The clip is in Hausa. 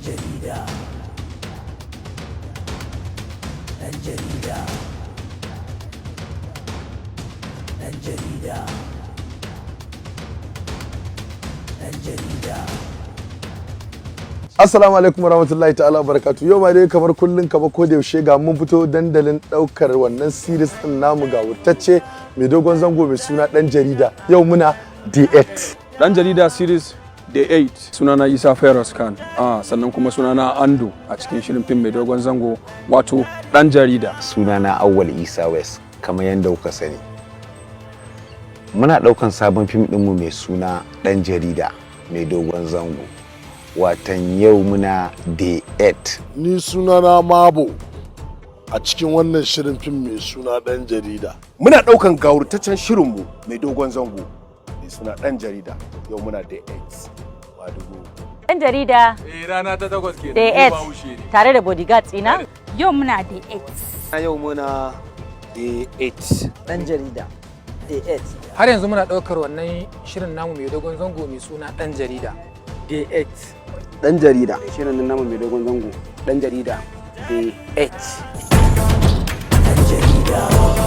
Jarida. Ɗan jarida. Ɗan jarida. Ɗan jarida. Assalamu alaikum warahmatullahi ta'ala barakatu. Yau ma dai kamar kullun, kamar ko da yaushe, ga mun fito dandalin daukar wannan series din namu ga wurtacce mai dogon zango mai suna Dan Jarida. Yau muna D8. Dan Jarida series Day 8. Sunana Isa Feroz Khan, sannan kuma sunana Ando a cikin shirin fim mai dogon zango, wato Dan Jarida. Sunana Awwal Isa West. Kamar yadda kuka sani, muna ɗaukan sabon fim ɗinmu mai suna Dan Jarida mai dogon zango, watan yau muna day 8. Ni sunana Mabo a cikin wannan shirin fim mai suna Dan Jarida. Muna ɗaukan gawurtaccen shirinmu mai dogon zango mai suna Dan Jarida. Yau muna day 8. Madugu. Ɗan Jarida. Eh, rana ta takwas kenan. Day 8 tare da bodyguards ina. Yau muna day 8. Yau muna day 8. Dan Jarida Day 8. Har yanzu muna ɗaukar wannan shirin namu mai dogon zango mai suna Dan Jarida. Day 8. Dan Jarida. Shirin nan namu mai dogon zango, Dan Jarida, day 8. Ɗan Jarida.